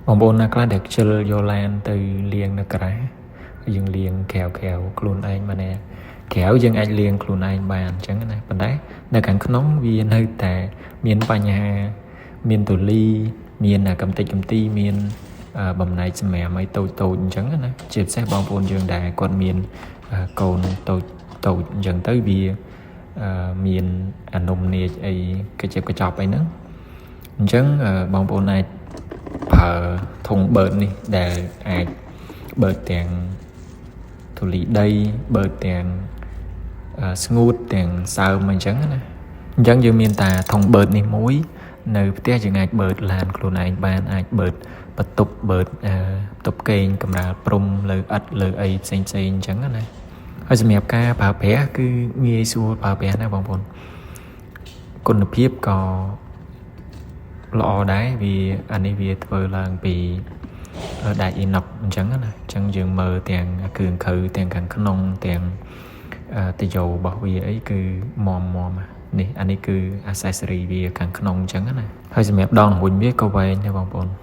បងប្អូនណាខ្លះដែលខ្ជិលយកឡានទៅលាងនៅការ៉ាយើងលាងក្រៅក្រៅខ្លួនឯងមកណាក្រៅយើងអាចលាងខ្លួនឯងបានអញ្ចឹងណាប៉ុន្តែនៅខាងក្នុងវានៅតែមានបញ្ហាមានធូលីមានកំតិចកំទីមានបំណែកសម្រាមអីតូចតូចអញ្ចឹងណាជាពិសេសបងប្អូនយើងដែលគាត់មានកូនតូចតូចអញ្ចឹងទៅវាមានអានុំនាចអីកញ្ចប់កញ្ចប់អីហ្នឹងអញ្ចឹងបងប្អូនអាចប្រើធុងបឺតនេះដែលអាចបឺតទាំងធូលីដីបឺតទាំងស្ងួតទាំងសើមអញ្ចឹងណាអញ្ចឹងយើងមានតាធុងបឺតនេះមួយនៅផ្ទះយើងអាចបឺតឡានខ្លួនឯងបានអាចបឺតបន្ទប់បឺតបន្ទប់គេងកម្រាលព្រំលើឥដ្ឋលើអីផ្សេងផ្សេងអញ្ចឹងណាហើយសម្រាប់ការប្រើប្រាស់គឺងាយស្រួលប្រើប្រាស់ណាបងប្អូនគុណភាពក៏ល្អដែរវាអានេះវាធ្វើឡើងពីដែកអ៊ីណុកអញ្ចឹងណាអញ្ចឹងយើងមើលទាំងគ្រឿងខៅទាំងខាងក្នុងទាំងតយោរបស់វាអីគឺមមមនេះអានេះគឺ accessory វាខាងក្នុងអញ្ចឹងណាហើយសម្រាប់ដងវិញវាក៏វែងដែរបងប្អូន។